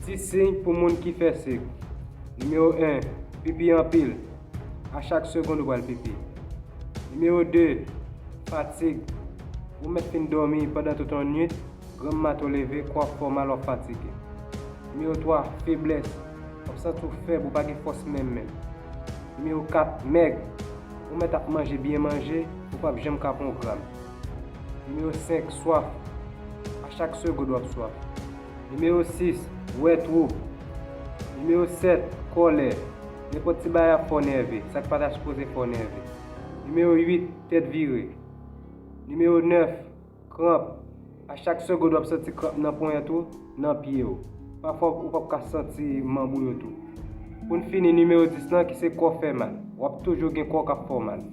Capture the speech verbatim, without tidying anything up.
Sis siy pou moun ki fè sik. Nimewo en, pipi anpil. A chak segonn ou pral pipi. Nimewo de, fatig. Ou mèt fin dòmi pandan tout yon nuit, granm maten w leve, kò w ap fè w mal, w ap fatige. Nimewo twa, feblès. W ap santi w fèb, ou pa gen fòs menm menm. Nimewo kat, mèg. Ou mèt ap manje byen manje, ou p ap janm ka pran yon gram. Nimewo senk, swaf. A chak segonn w ap swaf. Nimewo sis, wè twou. Nimewo sèt, kòlè. Nenpòt ti bagay ap fè w nève, sa k pa ta sipoze fè w nève. Nimewo uit, tèt vire. Nimewo nèf, kranp. A chak segonn w ap santi kranp nan ponyèt ou, nan pye w. Pafwa ou p ap ka santi manm ou yo tou. Pou n fini, nimewo dis lan ki se kò fè mal. W ap toujou gen kò k ap fè w mal.